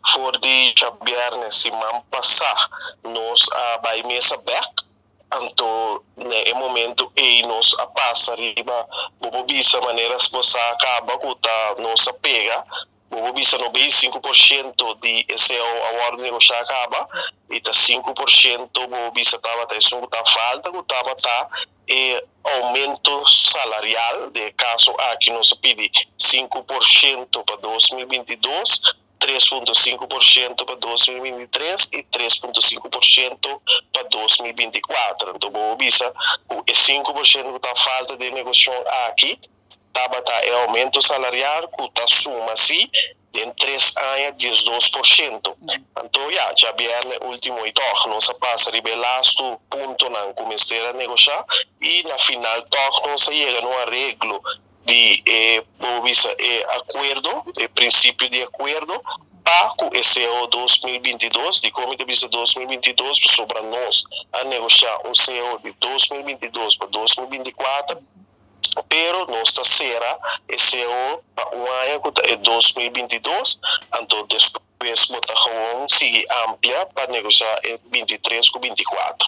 For di djabièrnè siman pasá nos a bai mesa bèk, anto na e momento ei nos a pasa riba, bo por bisa, manera bo sa kaba ku ta nos a pega, bo por bisa, 95% di e CAO a wòrdu negoshá kaba i ta 5%, bo por bisa, tabata esun ku ta falta, ku tabata e oumento salarial. Den e kaso aki nos a pidi 5% pa 2022, 3,5% pa 2023 i 3,5% pa 2024. Anto bo por bisa ku e 5% ku ta falta den negoshashon aki tabata e oumento salarial ku ta suma si den 3 aña 12%. Anto ya, djabièrnè último i tòg nos a pasa riba e lastu puntonan ku mester a negoshá i na final tòg nos a yega na un areglo di e, bo bisa, e akuerdo, e prinsipio di akuerdo pa ku e CAO 2022. Di kon mi ta bisa 2022? Pasobra nos a negoshá un CAO di 2022 pa 2024, pero nos ta sera e CAO pa un aña ku ta e 2022, anto despues bo ta gewoon sigui amplia pa negoshá e 23 ku 24.